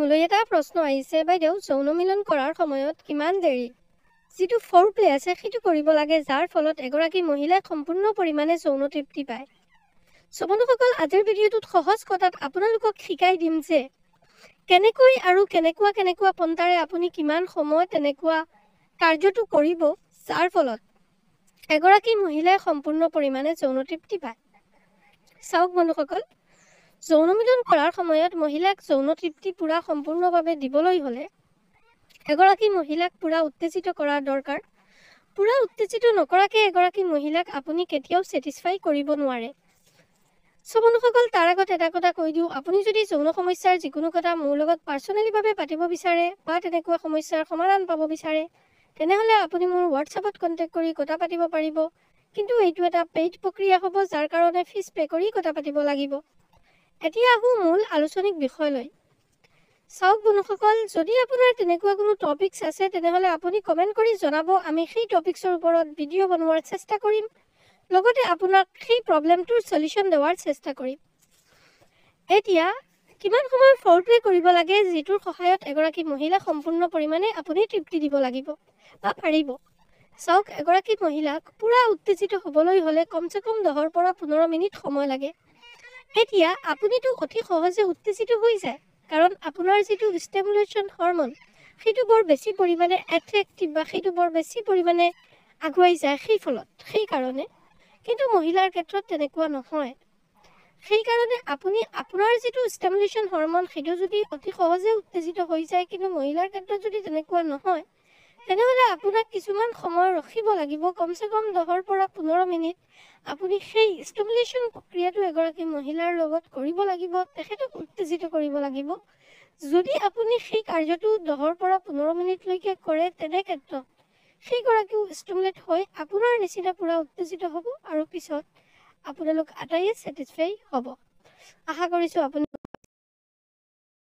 মোলৈ এটা প্ৰশ্ন আহিছে, বাইদেউ, যৌন মিলন কৰাৰ সময়ত কিমান দেৰি যিটো ফ'ৰ প্লে আছে সেইটো কৰিব লাগে, যাৰ ফলত এগৰাকী মহিলাই সম্পূৰ্ণ পৰিমাণে যৌন তৃপ্তি পায়? চ' বন্ধুসকল, আজিৰ ভিডিঅ'টোত সহজ কথাত আপোনালোকক শিকাই দিম যে কেনেকৈ আৰু কেনেকুৱা কেনেকুৱা পন্থাৰে আপুনি কিমান সময় তেনেকুৱা কাৰ্যটো কৰিব, যাৰ ফলত এগৰাকী মহিলাই সম্পূৰ্ণ পৰিমাণে যৌন তৃপ্তি পায়। চাওক বন্ধুসকল, যৌন মিলন কৰাৰ সময়ত মহিলাক যৌন তৃপ্তি পূৰা সম্পূৰ্ণভাৱে দিবলৈ হ'লে এগৰাকী মহিলাক পূৰা উত্তেজিত কৰাৰ দৰকাৰ। পূৰা উত্তেজিত নকৰাকৈ এগৰাকী মহিলাক আপুনি কেতিয়াও ছেটিছফাই কৰিব নোৱাৰে। চ' বন্ধুসকল, তাৰ আগত এটা কথা কৈ দিওঁ, আপুনি যদি যৌন সমস্যাৰ যিকোনো কথা মোৰ লগত পাৰ্চনেলিভাৱে পাতিব বিচাৰে বা তেনেকুৱা সমস্যাৰ সমাধান পাব বিচাৰে, তেনেহ'লে আপুনি মোৰ হোৱাটছআপত কণ্টেক্ট কৰি কথা পাতিব পাৰিব। কিন্তু এইটো এটা পেইড প্ৰক্ৰিয়া হ'ব, যাৰ কাৰণে ফিজ পে' কৰি কথা পাতিব লাগিব। এতিয়া আহোঁ মূল আলোচনীক বিষয়লৈ। চাওক বন্ধুসকল, যদি আপোনাৰ তেনেকুৱা কোনো টপিকছ আছে, তেনেহ'লে আপুনি কমেণ্ট কৰি জনাব। আমি সেই টপিকছৰ ওপৰত ভিডিঅ' বনোৱাৰ চেষ্টা কৰিম, লগতে আপোনাক সেই প্ৰব্লেমটোৰ চলিউশ্যন দিয়াৰ চেষ্টা কৰিম। এতিয়া কিমান সময় ফ'ৰ প্লে কৰিব লাগে, যিটোৰ সহায়ত এগৰাকী মহিলা সম্পূৰ্ণ পৰিমাণে আপুনি তৃপ্তি দিব লাগিব বা পাৰিব? চাওক, এগৰাকী মহিলাক পূৰা উত্তেজিত হ'বলৈ হ'লে কমচে কম 10ৰ পৰা 15 মিনিট সময় লাগে। এতিয়া আপুনিতো অতি সহজে উত্তেজিত হৈ যায়, কাৰণ আপোনাৰ যিটো ষ্টিমুলেশ্যন হৰমন, সেইটো বৰ বেছি পৰিমাণে এট্ৰেক্টিভ বা সেইটো বৰ বেছি পৰিমাণে আগুৱাই যায় সেই ফলত, সেইকাৰণে। কিন্তু মহিলাৰ ক্ষেত্ৰত তেনেকুৱা নহয়। সেইকাৰণে আপুনি আপোনাৰ যিটো ষ্টিমুলেশ্যন হৰমন, সেইটো যদি অতি সহজে উত্তেজিত হৈ যায়, কিন্তু মহিলাৰ ক্ষেত্ৰত যদি তেনেকুৱা নহয়, তেনেহ'লে আপোনাক কিছুমান সময় ৰখিব লাগিব। কমচে কম 10ৰ পৰা 15 মিনিট আপুনি সেই ষ্টিমুলেশ্যন প্ৰক্ৰিয়াটো এগৰাকী মহিলাৰ লগত কৰিব লাগিব, তেখেতক উত্তেজিত কৰিব লাগিব। যদি আপুনি সেই কাৰ্যটো 10ৰ পৰা 15 মিনিটলৈকে কৰে, তেনে ক্ষেত্ৰত সেইগৰাকীও ষ্টিমুলেট হৈ আপোনাৰ নিচিনা পূৰা উত্তেজিত হ'ব আৰু পিছত আপোনালোক আটাইয়ে ছেটিছফাই হ'ব। আশা কৰিছোঁ আপুনি